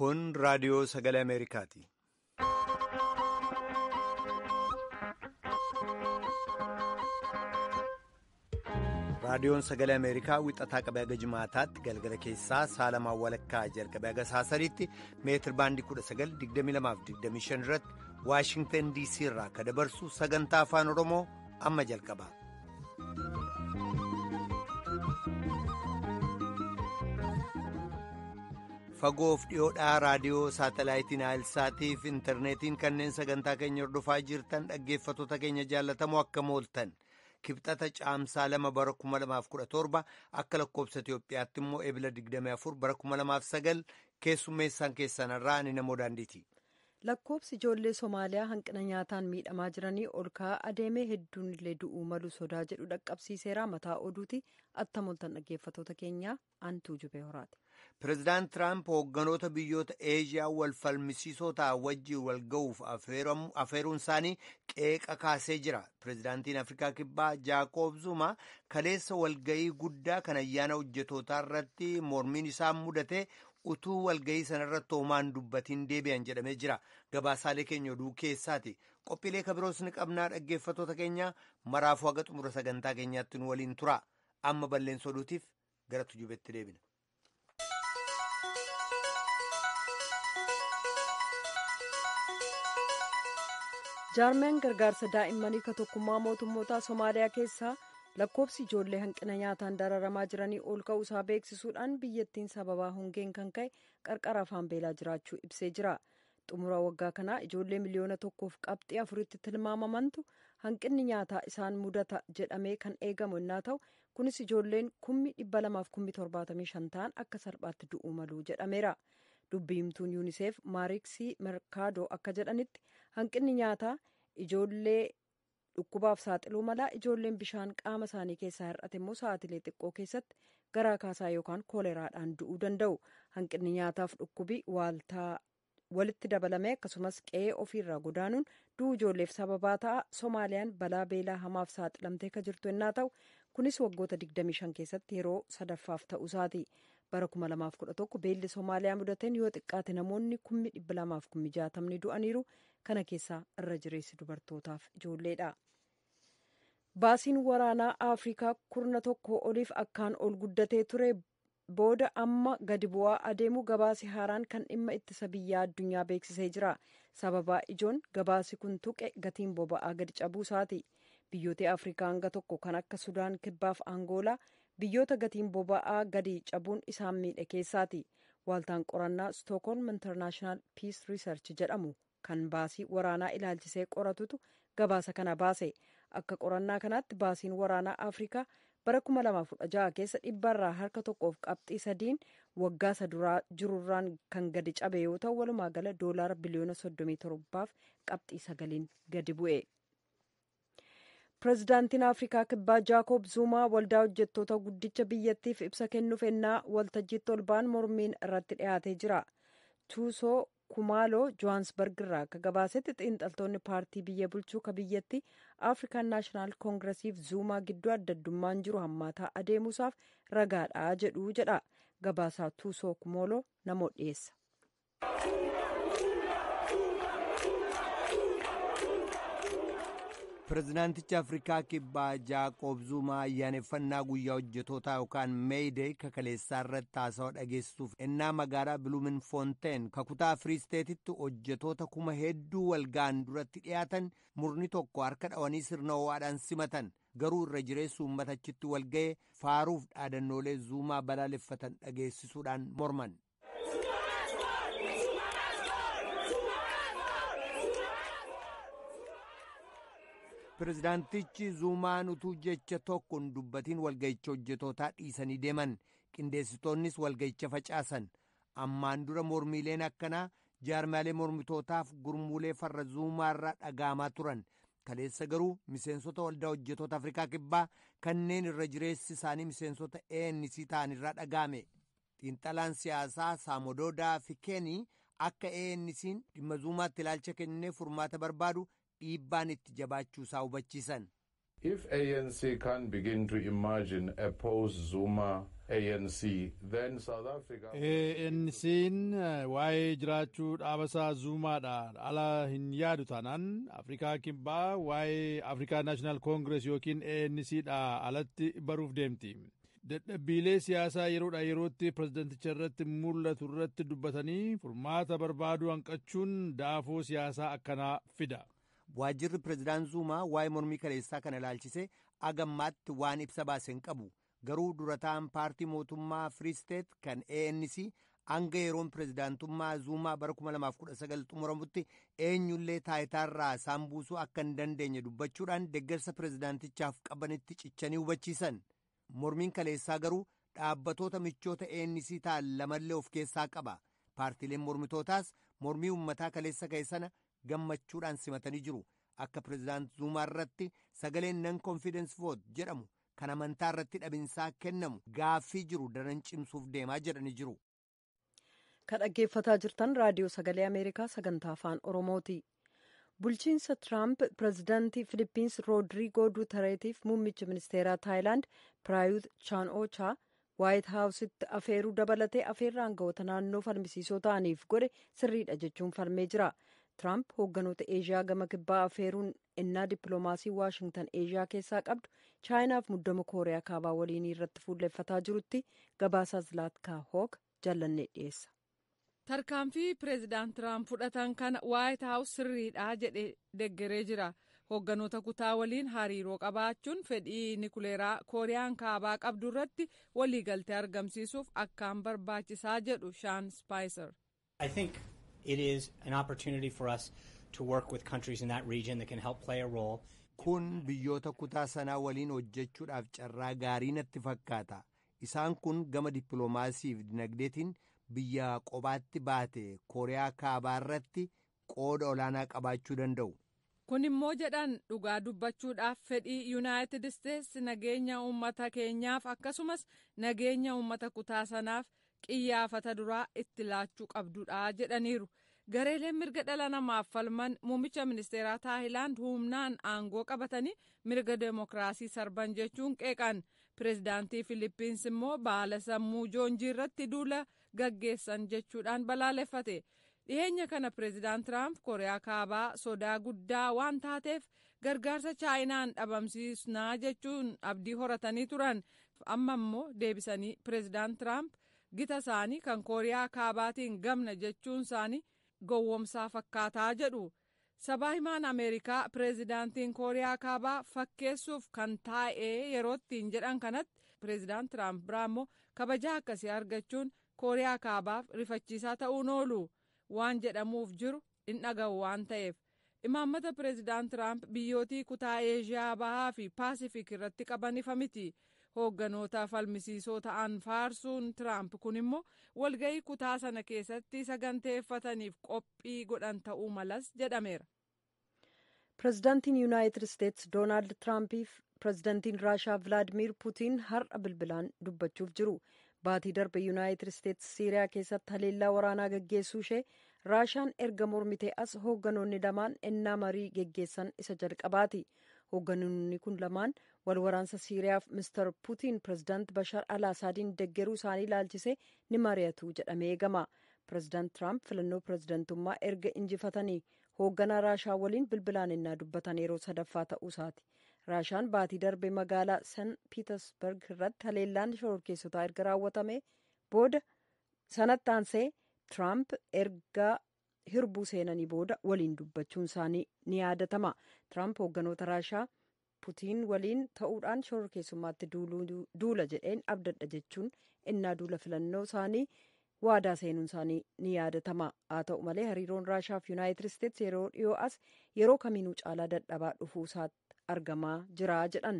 Kun raadiyoo sagalee Ameerikaati. Raadiyoon sagalee Ameerikaa wixataa qabee haga jimaataatti galgala keessaa saalamaan walakkaa jalqabee haga saasariitti meetir baandii 19,2225 irratti Waashingtan DC irraa akka dabarsu sagantaa afaan Oromoo amma jalqaba. Fagoof dhiyoodhaa raadiyoo saatalaayitiin Aayilsaatii fi intarneetiin kanneen sagantaa keenya hordofaa jirtan dhaggeeffattoota keenya jaallatamoo akkam ooltan. Kibxata caamsaa 2 bara 2017 akka lakkoobsa Itoophiyaatti immoo ebila 24 bara 2009 keessummeessaan keessan irraa ani namoo daandiiti. Lakkoobsi ijoollee Somaaliyaa hanqina nyaataan miidhamaa jiranii ol ka'aa adeemee hedduun illee du'uu malu sodaa jedhu dhaqqabsiiseera. Mataa oduuti attam ooltan dhaggeeffattoota keenyaa antuu jubee horaati. Pireezidaant Tiraamp hoogganoota biyyoota Eeshiyaa wal falmisiisoo ta'an wajjin wal ga'uuf afeeruun isaanii qeeqa kaasee jira. Pireezidaantiin Afrikaa Kibbaa Jaakoob Zuma kaleessa walga'ii guddaa kan ayyaana hojjetootaa irratti mormiin isaan mudate utuu walga'ii sanarratti homaan dubbatiin deebi'an jedhamee jira. Gabaasaalee keenya oduu keessaati. Qophiilee kabiroos ni qabnaa dhaggeeffattoota keenya maraafuu haga xumura sagantaa keenyaatti nu waliin tura. Amma balleessa oduutiif gara tujubetti deebina. Jaarmeen gargaarsa daa'immanii ka tokkummaa mootummoota Somaaliyaa keessaa lakkoobsi ijoollee hanqina nyaataan dararamaa jiranii ol ka'uusaa beeksisuudhaan biyyattiin sababaa hongeen kan ka'e qarqara afaan beelaa jiraachuu ibsee jira. Xumura waggaa kanaa ijoollee 1.4 miliyoonitti tilmaamamantu hanqinni nyaataa isaan mudata jedhamee kan eegamu innaa ta'u, kunis ijoolleen 275,000 ta'an akka salphaatti du'uu malu jedhameera. Dubbi himtuun Yuuniseef Maariksii Merkaadoo akka jedhanitti, hanqinni nyaataa ijoollee dhukkubaaf saaxiluu mala. Ijoolleen bishaan qaama isaanii keessaa hir'ate immoo sa'aatilee xiqqoo keessatti garaa kaasaa yookaan kooleraadhaan du'uu danda'u. Hanqinni nyaataaf dhukkubi waaltaa walitti dabalame akkasumas qe'ee ofiirraa godaanuun du'uu ijoolleef sababaa ta'a. Somaaliyaan balaa beelaa hamaaf saaxilamtee kan jirtu ennaa ta'u, kunis waggoota 25 keessatti yeroo sadaffaaf ta'uusaati. Bara 2011 beelli Somaaliyaa mudateen yoo xiqqaate namoonni 260,000 du'aniiru. Kana keessaa irra jireessi dubartootaaf ijoolleedha. Baasiin waraanaa Afrikaa kurna tokko oliif akkaan ol guddatee ture booda amma gadi bu'aa adeemu gabaasi haaraan kan dhimma ittisa biyyaa addunyaa beeksisee jira. Sababaa ijoon gabaasi kun tuqe gatiin boba'aa gadi cabuu isaati. Biyyoota Afrikaa hanga tokko kan akka Sudaan Kibbaaf Angoolaa biyyoota gatiin boba'aa gadi cabuun isaan miidhe keessaati. Waaltaan qorannaa Stockholm International Peace Research jedhamu kan baasii waraanaa ilaalchisee qoratutu gabaasa kana baase. Akka qorannaa kanaatti baasiin waraanaa Afrikaa bara 2016 keessa dhibbarraa harka 1.3n waggaa isa duraa jirurraan kan gadi cabe yoo ta'u, walumaa gala doolaara biliyoona 37.9n gadi bu'e. Pireezidaantiin Afrikaa Kibbaa Jaakob Zuumaa waldaa hojjettoota guddicha biyyattiif ibsa kennuuf ennaa waltajjiitti ol ba'an mormiin irratti dhiyaatee jira. Tuusoo Kumaaloo Johaansbarg irraa akka gabaasetti, xiinxaltoonni paartii biyya bulchuu ka biyyatti Afrikaan Naashinaal Koongiresiif Zuumaa gidduu adda addummaan jiru hammaataa adeemuusaaf ragaadha jedhu jedha. Gabaasaa Tuusoo Kumaaloo namoota dhiyeessa. Pireezidaantichi Afrikaa Kibbaa Jaaqoob Zuumaa ayyaaneffannaa guyyaa hojjetootaa yookaan Meeyidee kakaleessaa irratti haasawaa dhageessisuuf ennaa magaalaa Biluuminfoonteen kakutaa Firiisteetitti hojjetoota kuma hedduu walga'an duratti dhiyaatan, murni tokko harka dhawanii sirna ho'aadhaan simatan. Garuu irra jireessu uummata achitti walga'e faaruuf dhaadannoolee Zuumaa balaaleffatan dhageessisuudhaan morman. Pireezidaantichi Zuumaan utuu jecha tokko hin dubbatiin walga'icha hojjetootaa dhiisanii deeman. Qindeessitoonnis walga'icha facaasan. Ammaan dura mormiileen akkanaa jaarmaalee mormitootaaf gurmuulee farra Zuumaarraa dhagaamaa turan. Kaleessa garuu miseensota waldaa hojjetoota Afrikaa Kibbaa kanneen irra jireessi isaanii miseensota ANC ta'an irraa dhagaame. Xiinxalaan siyaasaa Saamododaa Fikeenii akka ANC'n dhimma Zuumaatti ilaalcha kennee furmaata barbaadu dhiibbaan itti jabaachuu isaa hubachiisan. If ANC can begin to imagine a post-Zuma ANC, then South Africa. ANC'n waa'ee jiraachuu dhaabasaa Zuumaadha ala hin yaadu taanaan Afrikaa Kibbaa waa'ee Afrikaa Naashinaal Koongirees yookiin ANCdha alatti baruuf deemti. Dadhabbiilee siyaasaa yeroodha yerootti pirezidanticha irratti mul'atu irratti dubbatanii furmaata barbaaduu hanqachuun daafoo siyaasaa akkanaa fida. Waajjirri pireezidaan Zuumaa waa'ee mormii kaleessaa kana ilaalchisee agammaatti waan ibsa baase hin qabu. Garuu durataan paartii mootummaa Free State kan ANC hanga yeroon pireezidaantummaa Zuumaa bara 2019 xumuramutti eenyullee taayitaarraa isaan buusuu akka hin dandeenye dubbachuudhaan deeggarsa pireezidaantichaaf qabanitti cichanii hubachiisan. Mormiin kaleessaa garuu dhaabbatoota michoota ANC ta'an lamallee of keessaa qaba. Paartiileen mormitootaas mormii uummataa kaleessa ka'e sana gammachuudhaan simatanii jiru. Akka pireezidaant Zuumaa irratti sagaleen non confidence vote jedhamu kan amantaa irratti dhabinsaa kennamu gaaffii jiru daran cimsuuf deemaa jedhanii jiru. Kan dhaggeeffataa jirtan Raadiyoo Sagalee Ameerikaa sagantaa Afaan Oromooti. Bulchiinsa Tiraamp pireezidaantii Filippins Roodriigoo Duutereetiif muummicha ministeeraa Taayilaand Piraayut Chaan Oochaa Waayit Haawusitti afeeruu dabalatee afeerraa aangawoota naannoo falmisiisoo ta'aniif godhe sirriidha jechuun falmee jira. Tiraamp hoogganoota Eeshiyaa gama kibbaa afeeruun ennaa dippiloomaasii Waashingtan Eeshiyaa keessaa qabdu Chaayinaaf muddama Kooriyaa Kaabaa waliinii irratti fuulleeffataa jirutti gabaasaa Zlaatkaa Hook jallannee dhiyeessa. Tarkaanfii pireezidaant Tiraamp fudhatan kana Waayit Haawus sirriidha jedhee deggeree jira. Hoogganoota kutaa waliin hariiroo qabaachuun fedhii nikuleeraa Kooriyaan Kaabaa qabdu irratti waliigaltee argamsiisuuf akkaan barbaachisaa jedhu Shaan Spaayiser. I think it is an opportunity for us to work with countries in that region that can help play a role. Kun biyyoota kutaa sanaa waliin hojjechuudhaaf carraa gaarii natti fakkaata. Isaan kun gama dippiloomaasii fi dinagdeetiin biyya qobaatti baate Kooriyaa Kaabaa irratti qooda olaanaa qabaachuu danda'u. Kun immoo jedhan dhugaa dubbachuudhaaf fedhii Yuunaayitid Isteetsi nageenya uummata keenyaaf akkasumas nageenya uummata kutaa sanaaf qiyyaafata duraa itti laachuu qabdudha jedhaniiru. Gareeleen mirga dhala namaaf falman muummicha ministeeraa Taayilaand humnaan aangoo qabatanii mirga deemokiraasii sarban jechuun qeeqan. Pireezidaantii Filiippiins immoo baala sammuu joonjii irratti duula gaggeessan jechuudhaan balaaleffate. Dhiheenya kana pireezidaant Tiraamp Kooriyaa Kaabaa sodaa guddaa waan taateef gargaarsa Chaayinaan dhabamsiisnaa jechuun abdii horatanii turan. Amma immoo deebisanii pireezidaant Tiraamp gita isaanii kan Kooriyaa Kaabaatiin gamna jechuun isaanii gowwomsaa fakkaataa jedhu. Sabaa himaan Ameerikaa pireezidaantiin Kooriyaa Kaabaa fakkeessuuf kan taa'ee yeroo ittiin jedhan kanatti pireezidaant Tiraamp biraa immoo kabajaa akkasii argachuun Kooriyaa Kaabaaf rifachiisaa ta'uun oolu waan jedhamuuf jiru hin dhaga'u waan ta'eef. Imaammata pireezidaant Tiraamp biyyootii kutaa Eeshiyaa Bahaa fi Paasifik irratti qaban ifa miti. Hoogganoota falmisiisoo ta'an faarsuun Tiraamp kun immoo walga'ii kutaa sana keessatti saganteeffataniif qophii godhan ta'uu malas jedhameera. Pireezidaantiin Yuunaayitid Isteetsi Doonaald Tiraampiif pireezidaantiin Raashaa Vilaadimiir Puutiin har'a bilbilaan dubbachuuf jiru. Baatii darbe Yuunaayitid Isteetsi Siiriyaa keessatti haleellaa waraanaa geggeessuu ishee Raashaan erga mormitee as hoogganoonni lamaan ennaa marii geggeessan isa jalqabaati. Hoogganoonni kun lamaan wal waraansa Siiriyaaf Mister Puutiin pireezidaant Bashar al Asaadiin deggeruu isaanii ilaalchisee ni mari'atu jedhamee eegama. Pireezidaant Tiraamp filannoo pireezidaantummaa erga injifatanii hoogganaa Raashaa waliin bilbilaan ennaa dubbatan yeroo sadaffaa ta'uu isaati. Raashaan baatii darbe magaalaa San Piitersberg irratti haleellaan shororkeessotaa erga raawwatame booda sanatti aansee Tiraamp erga hirbuu seenanii booda waliin dubbachuun isaanii ni yaadatama. Tiraamp hoogganoota Raashaa Putiin waliin ta'uudhaan shororkeessummaatti duula jedheen abdadha jechuun ennaa duula filannoo isaanii waadaa seenuun isaanii ni yaadatama. Haa ta'u malee, hariiroon Raashaa fi Yuunaayitid Isteetsi yeroo dhiyoo as yeroo kamiinuu caalaa dadhabaa dhufuu isaatti argamaa jira jedhan.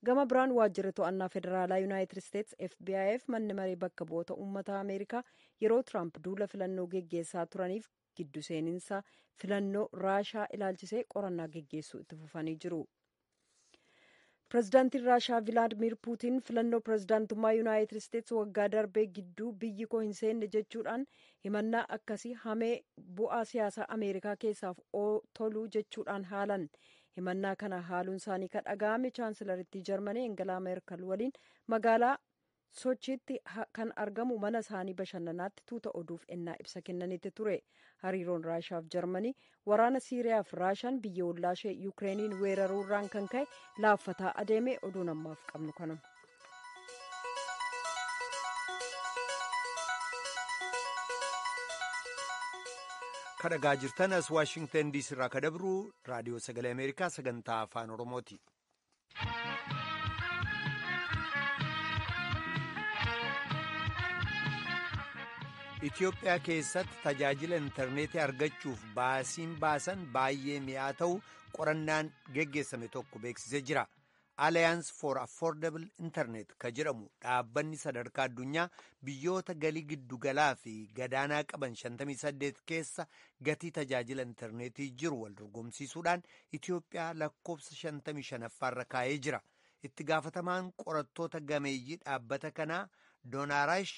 Gama biraan, waajjirri to'annaa federaalaa Yuunaayitid Isteetsi FBI'f manni maree bakka bu'oota uummata Ameerikaa yeroo Tiraamp duula filannoo geggeessaa turaniif giddu seeninsa filannoo Raashaa ilaalchisee qorannaa geggeessuu itti fufanii jiru. Pireezidaantiin Raashaa Vilaadimir Puutiin filannoo pireezidaantummaa Yuunaayitid Isteetsi waggaa darbee gidduu biyyi koo hin seenne jechuudhaan himannaa akkasii hamee bu'aa siyaasaa Ameerikaa keessaaf toluu jechuudhaan haalan. Himannaa kana haaluun isaanii kan dhaga'ame chaansilarittii Jarmanii Engelaa Meerkel waliin magaalaa Sochiitti kan argamu mana isaanii bashannanaatti tuuta oduuf ennaa ibsa kennanitti ture. Hariiroon Raashaaf Jarmanii waraana Siiriyaaf Raashaan biyya ollaashee Yukireeniin weeraruurraan kan ka'e laaffataa adeeme. Oduun ammaaf qabnu kanuma. Kadhagaa jirtan as Waashingtan DC irraa ka dabru Raadiyoo Sagalee Ameerikaa sagantaa Afaan Oromooti. Itoophiyaa keessatti tajaajila intarneetii argachuuf baasiin baasan baay'ee mi'aa ta'u qorannaan geggeessame tokko beeksisee jira. Alliance for Affordable Internet ka jedhamu dhaabbanni sadarkaa addunyaa biyyoota galii giddugalaa fi gadaanaa qaban 58 keessa gatii tajaajila intarneetii jiru wal dorgomsiisuudhaan Itoophiyaa lakkoofsa 55ffaarra kaa'ee jira. Itti gaafatamaan qorattoota gameeyyii dhaabbata kanaa Doonaarash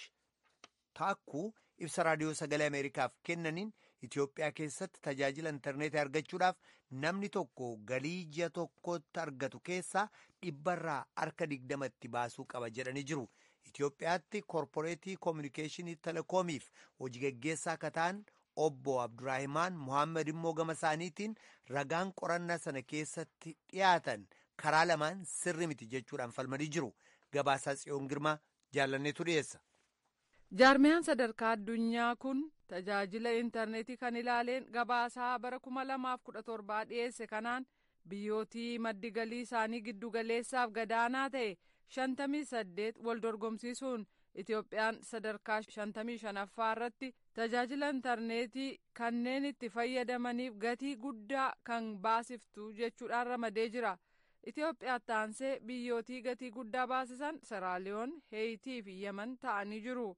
Taakkuu ibsa Raadiyoo Sagalee Ameerikaaf kennaniin Itoophiyaa keessatti tajaajila intarneetii argachuudhaaf namni tokko galii ji'a tokkotti argatu keessaa dhibbarraa harka 20tti baasuu qaba jedhanii jiru. Itoophiyaatti koorporeetii koominikeeshinii telekoomiif hojii geggeessaa akka ta'an obbo Abduraahimaan Muhammad immoo gama isaaniitiin ragaan qorannaa sana keessatti dhiyaatan karaa lamaan sirri miti jechuudhaan falmanii jiru. Gabaasaa Tsiyoon Girmaa jaalanneetu dhiyeessa. Jaarmiyaan sadarkaa addunyaa kun tajaajila intarneetii kan ilaaleen gabaasaa bara 2017 dhiyeesse kanaan biyyootii maddi galii isaanii giddugaleessaaf gadaanaa ta'e 58 wal dorgomsiisuun Itoophiyaan sadarkaa 55ffaa irratti tajaajila intarneetii kanneen itti fayyadamaniif gatii guddaa kan baasiftu jechuudhaan ramadee jira. Itoophiyaatti aansee biyyootii gatii guddaa baasisan Seraaliyoon, Heeyitii fi Yemen ta'anii jiru.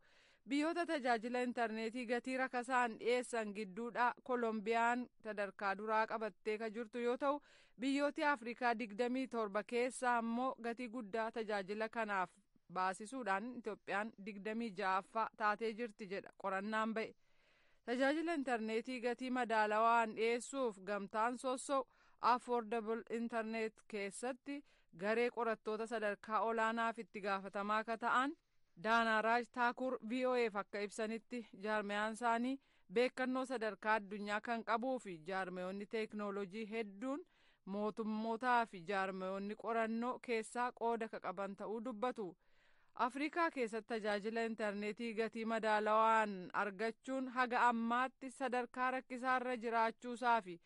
Biyyoota tajaajila intarneetii gatii rakasaan dhiyeessan gidduudha Kolombiyaan sadarkaa duraa qabattee kan jirtu yoo ta'u, biyyooti Afrikaa 27 keessaa immoo gatii guddaa tajaajila kanaaf baasisuudhaan Itoophiyaan 26ffaa taatee jirti jedha qorannaan ba'e. Tajaajila intarneetii gatii madaalawaan dhiyeessuuf gamtaan sossoo'u Affordable Internet keessatti garee qorattoota sadarkaa olaanaaf itti gaafatamaa akka ta'an Daanaaraaj Taakur VOAf akka ibsanitti, jaarmiyaan isaanii beekannoo sadarkaa addunyaa kan qabuu fi jaarmiyoonni teeknooloojii hedduun mootummootaa fi jaarmiyoonni qorannoo keessaa qooda ka qaban ta'uu dubbatu. Afrikaa keessatti tajaajila intarneetii gatii madaalawaan argachuun haga ammaatti sadarkaa rakkisaarra jiraachuusaa fi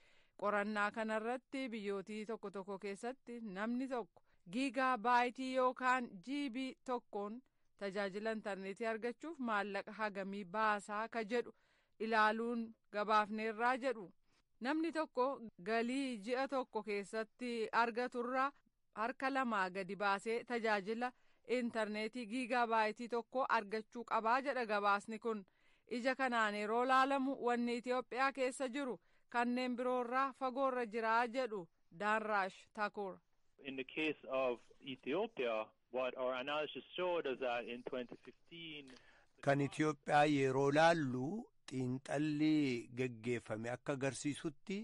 qorannaa kanarratti biyyootii tokko tokko keessatti namni tokko giigaa baayitii yookaan GB tokkoon tajaajila intarneetii argachuuf maallaqa hagamii baasaa ka jedhu ilaaluun gabaafneerraa jedhu. Namni tokko galii ji'a tokko keessatti argaturraa harka lamaa gadi baasee tajaajila intarneetii giigaa baayitii tokko argachuu qabaa jedha gabaasni kun. Ija kanaan yeroo laalamu wanni Itoophiyaa keessa jiru kanneen biroorraa fagoorra jiraa jedhu Daanraash Takoor. In the case of Ethiopia, what our analysis showed is that in 2015. Kan Itoophiyaa yeroo laallu xiinxalli geggeeffame akka agarsiisutti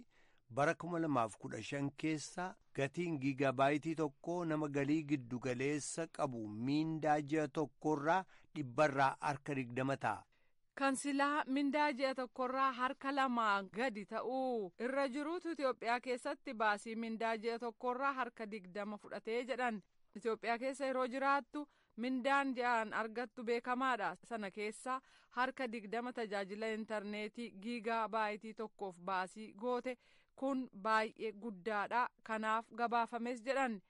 bara 2015 keessa gatiin giigabaayitii tokko nama galii giddugaleessa qabu miindaa ji'a tokkorraa dhibbarraa harka 20 ta'a. Kan silaa mindaa ji'a tokkorraa harka lamaa gadi ta'uu irra jirutu Itoophiyaa keessatti baasii mindaa ji'a tokkorraa harka 20 fudhatee jedhan. Itoophiyaa keessa yeroo jiraattu mindaan ji'aan argattu beekamaadha. Sana keessaa harka 20 tajaajila intarneetii giigaa baayitii tokkoof baasii goote, kun baay'ee guddaadha. Kanaaf gabaafames jedhan.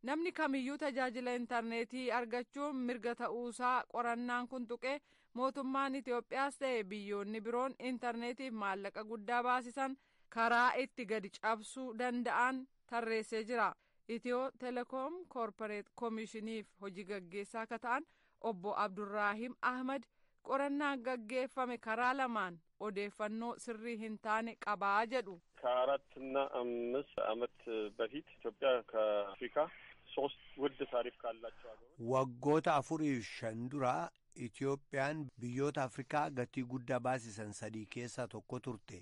Namni kamiyyuu tajaajila intarneetii argachuun mirga ta'uusaa qorannaan kun tuqee, mootummaan Itoophiyaas ta'e biyyoonni biroon intarneetiif maallaqa guddaa baasisan karaa itti gadi cabsuu danda'an tarreessee jira. Itiyoo Telekoom Koorporeet Koomishiniif hojii gaggeessaa akka ta'an obbo Abdurraahim Ahmad qorannaan gaggeeffame karaa lamaan odeeffannoo sirrii hin taane qabaa jedhu. ከአራትና አምስት ዓመት በፊት ኢትዮጵያ ከአፍሪካ ሶስት ውድ ታሪፍ ካላቸው ሀገሮች Waggoota 4 fi 5 duraa Itoophiyaan biyyoota Afrikaa gatii guddaa baasisan sadii keessaa tokko turte.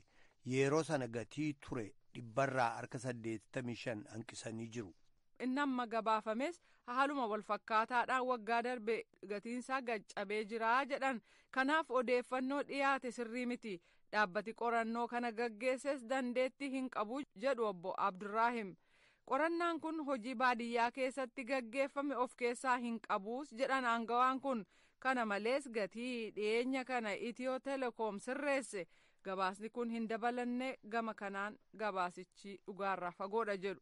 Yeroo sana gatii ture dhibbarraa harka 85 hanqisanii jiru. Inni amma gabaafames haaluma walfakkaataadhaan waggaa darbe gatiinsaa gaccabee jira jedhan. Kanaaf odeeffannoo dhiyaate sirrii miti. Dhaabbati qorannoo kana gaggeesses dandeettii hin qabu jedhu obbo Abdurraahim. Qorannaan kun hojii baadiyyaa keessatti gaggeeffame of keessaa hin qabuus jedhan aangawaan kun. Kana malees gatii dhiyeenya kana Itiyoo Telekoom sirreesse gabaasni kun hin dabalanne, gama kanaan gabaasichi dhugaarraa fagoodha jedhu.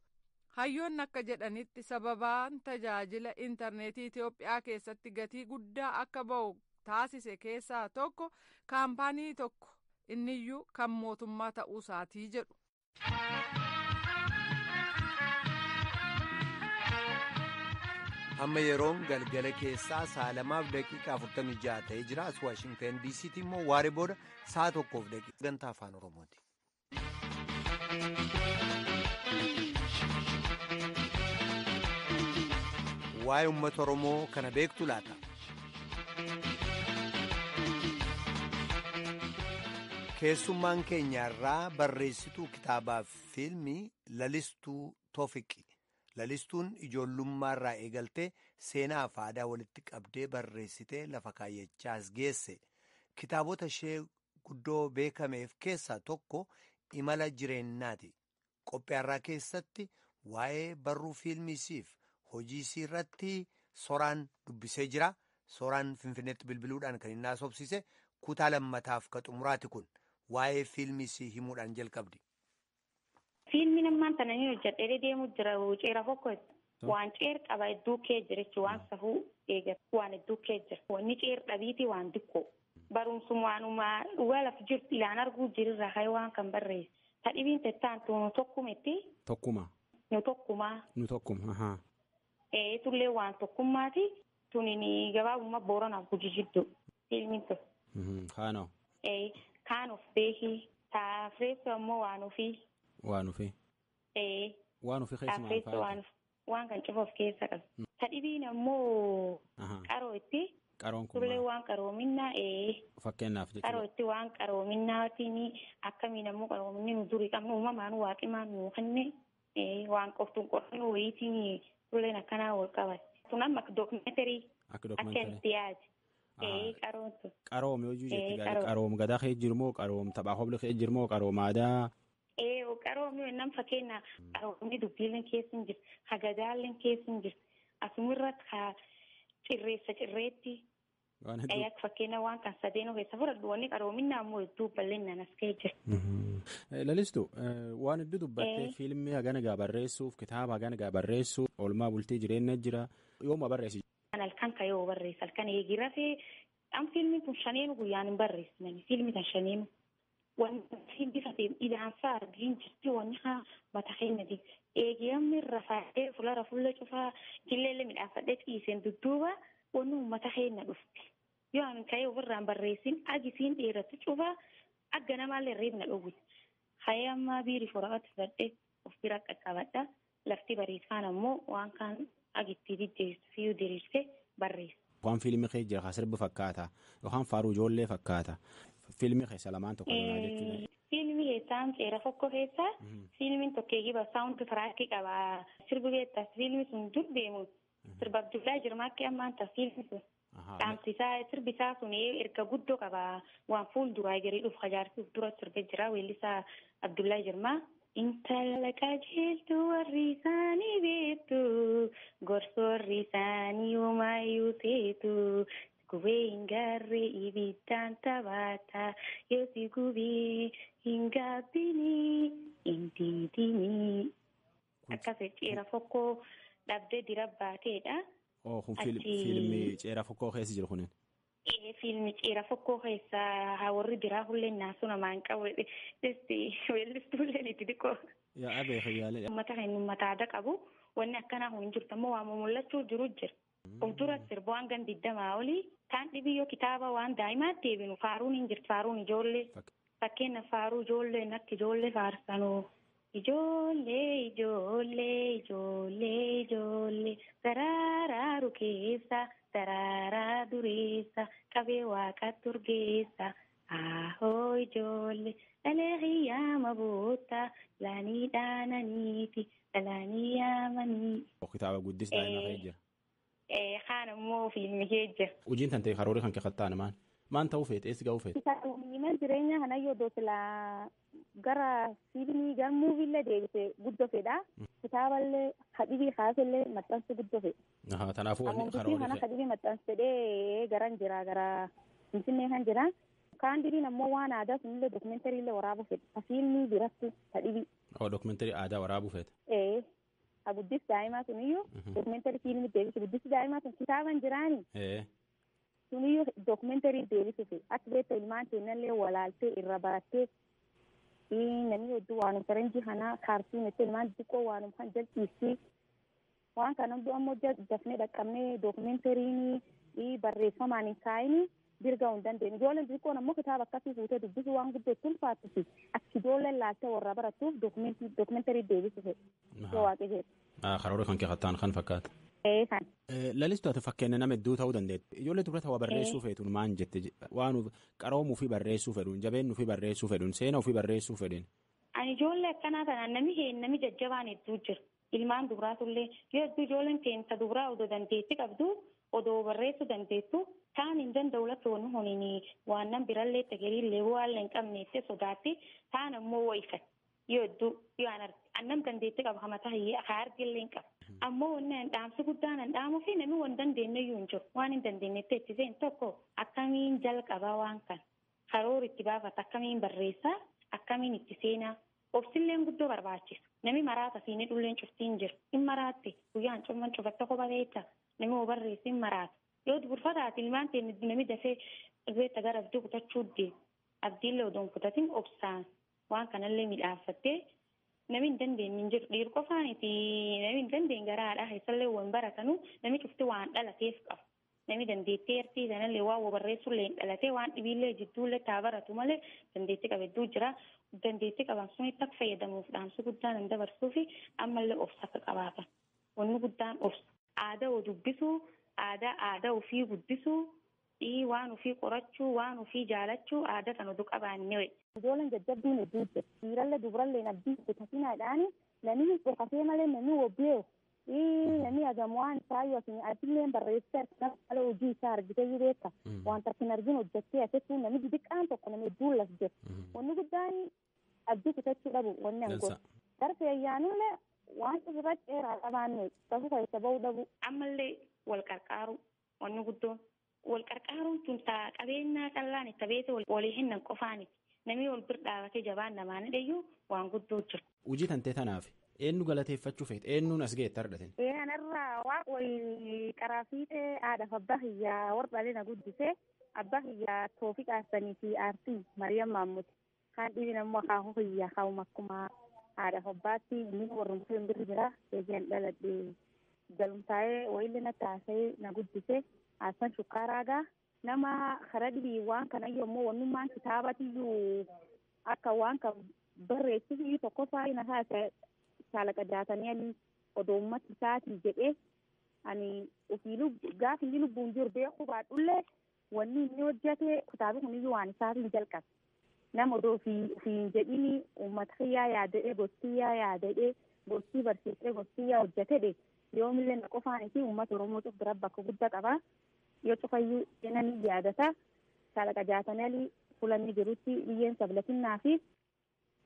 Hayyoonni akka jedhanitti sababaan tajaajila intarneetii Itiyoophiyaa keessatti gatii guddaa akka ba'u taasise keessaa tokko kaampaanii tokko, inniyyuu kan mootummaa ta'uu isaatii jedhu. Amma yeroon galgala keessaa sa'a 2:46 ta'ee jira. As Waashingtan DCtti immoo waaree booda sa'a 1f daqiiqaa. Sagantaa Afaan Oromooti. Waa'ee uummata Oromoo kana beektu laata? Keessummaan keenya irraa barreessituu kitaabaaf fiilmii Lalistuu Toofiqi. Lalistuun ijoollummaa irraa eegaltee seenaa fi aadaa walitti qabdee barreessitee lafa kaayyachaa as geesse. Kitaabota ishee guddoo beekameef keessaa tokko Imala Jireenyaati. Qophii keessatti waa'ee barruu fiilmiisiif hojii isii irratti Soraan dubbisee jira. Soraan Finfinneetti bilbiluudhaan kan inni haasofsiise kutaa lammataaf ka xumuraati kun, waa'ee fiilmiisii himuudhaan jalqabdi. Fiilmiin ammaan tana ni hojjedhee deemu jira, ceera fokko waan ceer qaba hedduu kee jira jechuun, waan safuu eegatu waan hedduu kee jira. Wanni ceer dhabiiti waan dikkoo. Barumsuma dhugaa lafa jirtu ilaan arguu jirirraa ka'ee waan kan barreesse. Tadhibiin tettaan nu tokkumetti. Tokkuma. Nu tokkumaa. Nu tokkuma. Ee, tullee waan tokkummaati. Tuniin gabaabummaa Booranaaf Gujii jidduu fiilmiin tun. Kaanoo. Ee, kaan of beekii. Taafireessoo ammoo waan ofii. Waan ofii. Ee. Waan ofii keessumaa Taafireessoo waan kan cufa of keessa qabu. Tadhibiin ammoo qaroo itti. Qaroon kun Tullee waan qaroominnaa, ee. Fakkeenyaaf jechuudha. Qaroo itti waan qaroominnaatiin akkamiin ammoo qaroominni nu durii qabnu uumamaan waaqimaan nu kenne waan qoftuun qorannoo wayiitiin tulleen akkanaa wal qabate. Tun amma akka dookumentarii. Akka dookumentarii. Akka itti yaade. Ee, qaroon tun. Qaroom yoo jetti gaarii, qaroom gadaa kee jiru moo, qaroom taphaa hobla kee jiru moo, qaroom aadaa? Ee, qaroomni nam fakkeenya qaroomni dubbiileen keessa hin jirtu, hagadaalleen keessa hin jirtu, asumirratti haa cirreessa cirreetti. Waan hedduu. Akka fakkeenya waan kan sadeen of keessa fudhadhu, wanni qaroominaa ammoo hedduu bal'inaan as ka'ee jira. Lalistu, waan hedduu dubbattee, fiilmii hagana gaa barreessuuf, kitaaba hagana gaa barreessuuf, oolmaa bultii jireenya jira, yooma barreessi? Halkan ka'ee barreessa, halkan eegi rafee. An fiilmiin kun shaneenu guyyaan hin barreessinani, fiilmi kan shaneenu. Wanni bifa idaansaa argiin jirti, wanni haa mata keenyati. Eegiyamni rafaadhee fuula fuula cufaa jilleellee midhaafadhee ciiseen dudduuba wanni uummata keenya dhufti. Yoo ani ka'ee ofirraan barreessin agisiin dheeratu cufaa agga namaallee reebna dhowwiti. Hayee, ammaa biirii foraatti fudhadhee of bira qaqqabadha. Lafti bariisaan ammoo waan kaan agitti diddeessu fiyyuu diriirsee barreessa. Waan fiilmii kee jira sirbi fakkaata yookaan faaruu ijoollee fakkaata. Fiilmii keessa lamaan tokko jechuudha. Fiilmii keessaan seera fokko keessaa fiilmiin tokko eegiba saawundi tiraakii qaba. Sirbi beektaa, fiilmi sun dur deemu sirba Abdullaa Jirmaakki ammaan ta'a fiilmi sun. Dhaamsisaa sirbisaa sun erga guddoo qaba, waan fuulduraa jirii dhufu hajaarsuuf dura sirba jira weellisaa Abdullaa Jirmaa. Intala qajeeltu warri isaanii beektu, gorsoorri isaanii homaayyuu teetu, gubee hin garree ibiddaan taphaata, yoo si gubee hin gaabbinii hin diidinii. Akkas ceera fokkoo dhabdee dira baateedha. Oo, kun fiilmii ceera fokkoo keessa jiru kunin. Fiilmi ceera fokkoo keessa haa warri biraa hulleen naasuu namaan qabu weellistuulleen itti xiqqoo. Yaa abee fayyaalee. Uummata kan uummata aadaa qabu wanni akkanaa kun hin jirtu, ammoo waan mul'achuu jiru jira. Of dura sirba waan gan 20 olii kaan dhibiyyoo kitaaba waan daa'imaatti deebinu faaruun hin jirtu, faaruun ijoollee. Fakkeenya faaruu ijoolleen akka ijoollee faarsanuu. Ijoollee, ijoollee, ijoollee, ijoollee, daraaraa rukeessa, daraaraa dureessa, qabee waaqatti urgeessa. Ahoo ijoollee dhalee xiyyaama boota laanii dhaananiiti dhalaanii yaamanii. Kitaaba guddis daa'ima kee jira. Kaan ammoo fiilmi kee jira. Hojiin tan ta'e karoora kan kakattaan maan maan ta'uu feete eessi ga'uu feete. Kitaabni jireenya kana yoo silaa gara fiilmii gara muuviillee deebise guddoo fedha. Kitaaballee hadhibii kaasellee maxxansu guddoo fedha. Kanaafuu wanni karoora kana hadhibii maxxansedhee garan jira gara Finfinnee kan jira. Kaan diriin ammoo waan aadaa sunillee dookumentariillee waraabuu fedha. Fiilmii biratti hadhibii. Dookumentarii aadaa waraabuu feete. Ee. Guddis daa'imaa suniyyuu dookumentarii fiilmii deebisu guddis daa'imaa sun kitaaban jiraani. Suniyyuu dookumentarii deebisuuf akka beektu ilmaan keennallee walaaltee irra barattee namni hedduu waanuma faranjii kanaa kaartuun itti ilmaan xixiqqoo waanuma kan jalqiisii waan kana hundi ammoo dafnee dhaqqabnee dookumentariin barreeffamaan hin kaa'ini dirga hin dandeenye ijoolleen xixiqqoon ammoo kitaaba akkasii fuutee dubbisuu waan guddoo itti ulfaattufi akka ijoolleen laaltee warra barattuuf dookumentarii deebisuuf yoo waaqi jedhu. Karoora kan keessattaan kan fakkaata. Lalistu ati fakkeenya nama hedduu ta'uu dandeetti. Ijoollee dubara waa barreessuu feetuun maan jette waan qaroomuu fi barreessuu fedhuun jabeennuu fi barreessuu fedhuun seenaa ofii barreessuu fedhuun. Ani ijoollee akkanaa kanaan namni namni jajjabaan hedduu jira. Ilmaan dubaraatullee yoo hedduu ijoolleen teenta dubaraa odoo dandeetti qabdu odoo barreessuu dandeettu kaan hin danda'u lafa wanni honiin waan nan birallee tagariillee waan hin qabneetti sodaatti kaan ammoo wayifatti. Yoo hedduu yoo annam dandeetti qaba hamataa haa argillee hin qabu. Ammoo wanni an dhaamsi guddaan an dhaamuu fi namni waan dandeenye iyyuu hin jiru. Waan hin dandeenyetti ittiseen tokko akkamiin jalqabaa waan kana karoora itti baafata akkamiin barreessaa akkamiin itti seenaa obsilleen guddoo barbaachisa. Namni maraata siinii dhulleen cuftii hin jiru. Hin maraatti guyyaan cumman cufatta kopha beekta namni hoo barreessi hin maraata. Yoo burfataati ilmaan ta'e namni dafee beekta gara abdii kutachuu deema. Abdiillee odoo hin kutatin obsaan. Waan kanallee midhaaffattee namni hin dandeenye hin jiru. Dhiir qofaaniti namni hin dandeenye gara haadhaa keessallee waan baratanu namni cufti waan dhalateef qabu. Namni dandeettee ertii sanallee waan barreessullee hin dhalatee waan dhibiillee jidduullee taa baratu malee dandeettii qaba hedduu jira. Dandeettii qaban sunitti akka fayyadamuuf dhaamsi guddaan hin dabarsuu fi ammallee obsa akka qabaatan. Wanni guddaan obsa. Aadaa oo dubbisuu, aadaa ofii guddisuu, waan ofii qorachuu, waan ofii jaalachuu aadaa sana oduu qabaannee. Ijoolleen jajjabduun hedduu jira. Dhiirallee dubarallee abdii kutatinaadhaan namni dhokatee malee namni wobbeewu. Namni hagam waan isaa yoo asillee barreessee argina malee hojii isaa argitee yoo beekta. Wanta hin argin hojjettee asitti namni xixiqqaan tokko namni hedduun las jira. Wanni guddaan abdii kutachuu dhabu wanni an godhu. Garee ayyaanullee waan irra dheeraa qabaanne tasu keessa bahuu dhabu. Ammallee wal qarqaaru wanni guddoon. Wal qarqaaruun tun qabeenyaa qallaan itti beete walii hinnan qofaaniti. Namni wal bir dhaabatee jabaan namaan hidhayyuu waan guddoo jira. Hojii tantee tanaaf eenyu galateeffachuu feete eenyuun as ga'etti argateen? Anarraa waaqa wayii karaa fiixee haadhaaf abbaa kiyyaa warra na guddisee abbaa kiyyaa Toofiq Aarsanii fi Aartii Mariyaam Maammuti. Kaan dhibin ammoo akaakuu kiyyaa kaa'uma akkuma haadhaaf abbaatti inni warrumsee hin birri jira eegeen dhaladhe galumtaa'ee wayillee na taasee na guddisee Aarsan Shukkaaraagaa. Nama karaa dhibii waan kana yommuu wannummaan kitaabatiyyuu akka waan kan barreessisuyyuu tokkoffaa na taasise shaalaqa jaatanii ani odoo uummata isaatii jedhee ani ofii gaafa inni lubbuun jiru beekuu baadhullee wanni inni hojjete kitaabni kuniyyuu waan isaatiin jalqabe. Nama odoo ofiin jedhini uummata kiyyaa yaadadhee gorsiyyaa yaadadhee gorsii barsiisee gorsiyyaa hojjetedhe yoomillee na qofaaniti uummata Oromoo bira bakka guddaa qaba. Yoo cufayyuu seenanii yaadata shaalaqa jaatanii fulanni jirutti biyyeen sablatinnaa fi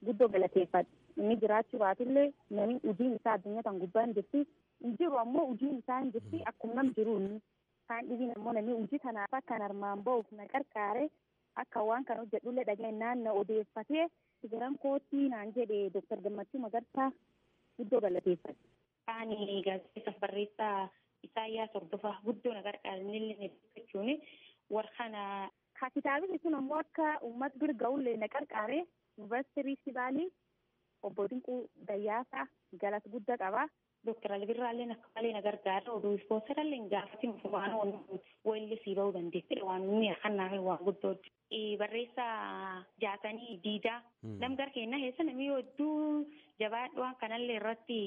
guddoo galateeffadha. Inni jiraachuu baatullee namni hojiin isaa addunyaa tan gubbaa hin jirti. Hin jiru ammoo hojiin isaa hin jirti akkuma nam jiru inni. Kaan dhibiin ammoo namni hojii kanaaf akkan armaan bahuuf na qarqaare akka waan kana hojjedhullee dhaga'inaan na odeeffatee garan kootii naan jedhe Dooktar Gammachuu Magarsaa guddoo galateeffadha. Ani gaazexeessaaf barreessaa Isaayyaas Hordofaa guddoo na gargaaranillee jechuun warra kana. Kitaabni sun ammoo akka uummata bira ga'ullee na qarqaare yuunivarsiitii Sibaalii obbo Dinquu Dayyaasaa galata guddaa qaba. Dooktar Albirraallee akka malee na gargaara oduu ispoonsarallee hin gaafatin waan walli sii bahuu dandeessudha waan inni kanaaf waan guddoo. Barreessaa Jaatanii Diidaa. Nam gara keenya keessa namni hedduu jabaadhu waan kanallee irratti.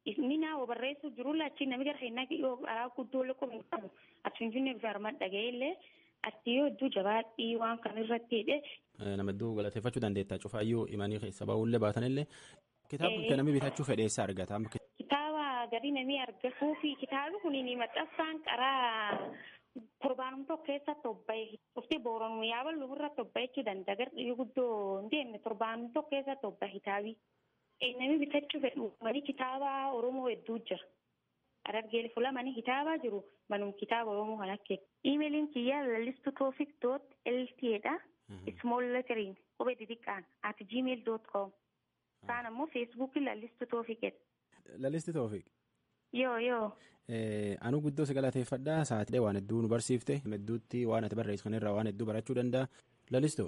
Inni naa barreessuu jiru laachi namni gara keenyaa yoo karaa guddoo lakkoofne qabu as Finfinnee bifa armaan dhaga'ee illee Ati yoo hedduu jabaadhii waan kan irratti hidhe. Nama hedduu galateeffachuu dandeetta cufaayyuu himanii keessa ba'uullee baatanillee. Kitaaba kan namni bitachuu fedheessa argata. Kitaaba garii namni argatuu fi kitaabni kun maxxansaan karaa torbaanum tokko keessatti tobba'e dhuftee booranuu yaaballu irra tobba'e jechuu danda'a garuu guddoo hin deemne torbaanum tokko keessatti tobba'e kitaabi. Namni bitachuu fedhu mani kitaaba Oromoo hedduu jira. Harargee fuula mani kitaabaa jiru manum kitaaba Oromoo kan akka. Iimeeliin kiyyaa lalistu toofik doot ltdha. Small lettering qubee xixiqqaan at gmail dot com. Kaan ammoo feesbuukii lalistu toofiqedha. Lalistu Toofiq. Yoo yoo. Anu guddoo si galateeffadha. Sa'aatii waan hedduu nu barsiifte. Hedduutti waan ati barreessu kanarraa waan hedduu barachuu danda'a. Lalistu.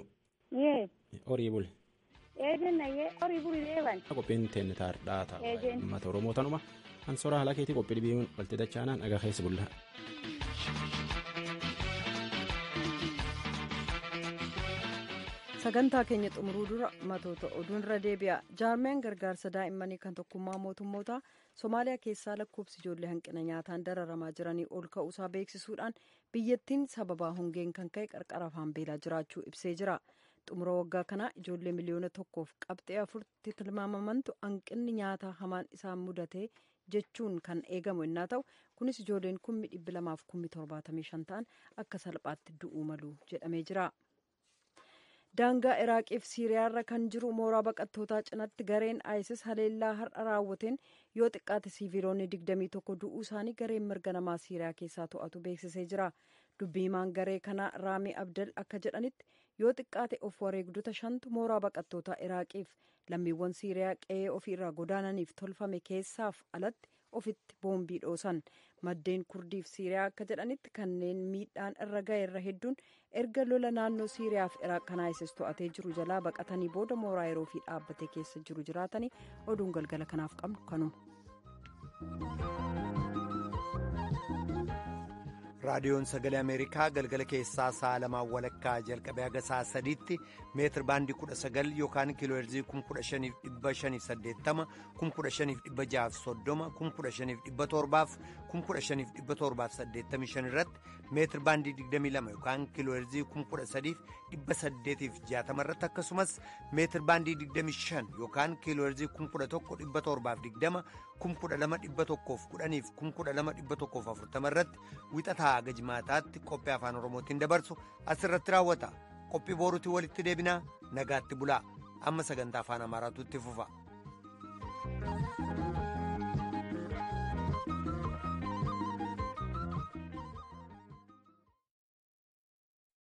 Yee. Horii buli. Eejenna yee horii buli deeban. Qophiin teenne taardhaa ta'a. Uummata Oromoo tanuma. Ansoora haala keetii qophii dhibiin walti dachaanaan dhagaa keessa bulla. Sagantaa keenya xumuruu dura matoota oduun irra deebi'a. Jaarmeen gargaarsa daa'immanii kan tokkummaa mootummoota Somaaliyaa keessaa lakkoofsi ijoollee hanqina nyaataan dararamaa jiranii ol ka'uusaa beeksisuudhaan biyyattiin sababaa hongeen kan ka'e qarqara afaan beelaa jiraachuu ibsee jira. Xumura waggaa kanaa ijoollee 1.4 miliyoonatti tilmaamamantu hanqinni nyaataa hamaan isaan mudate jechuun kan eegamu innaa ta'u kunis ijoolleen 275,000 ta'an akka salphaatti du'uu malu jedhamee jira. Daangaa Iraaqiif Siiriyaarra kan jiru mooraa baqattootaa cinatti gareen ISIS haleellaa har'a raawwateen yoo xiqqaate siiviloonni 21 du'uu isaanii gareen mirga namaa Siiriyaa keessaa to'atu beeksisee jira. Dubbii himaan garee kanaa Raamii Abdel akka jedhanitti yoo xiqqaate of wareegdota 5tu mooraa baqattootaa Iraaqiif lammiiwwan Siiriyaa qe'ee ofiirraa godaananiif tolfame keessaaf alatti ofitti boombii dhoosan. Maddeen Kurdiif Siiriyaa akka jedhanitti kanneen miidhaan irra ga'e irra hedduun erga lola naannoo Siiriyaaf Iraaq kan ISIS to'atee jiru jalaa baqatanii booda mooraa yeroo fi dhaabbatee keessa jiru jiraatanii oduun galgala kanaaf qabnu kanuma. Raadiyoon Sagalee Ameerikaa galgala keessaa sa'a lamaan walakkaa jalqabee haga sa'a sadiitti meetir baandii 19 yookaan kiiloo heerzii 15,580, 15,630, 15,700 15,785 irratti meetir baandii 22 yookaan kiiloo heerzii 13,860 irratti akkasumas meetir baandii 25 yookaan kiiloo heerzii 11,720, 12,110 12,140 irratti wixataa haga jimaataatti qophii afaan Oromootiin dabarsu asirratti raawwata. Qophii booruutiin walitti deebinaa, nagaatti bulaa. Amma sagantaa afaan Amaaraatu itti fufa.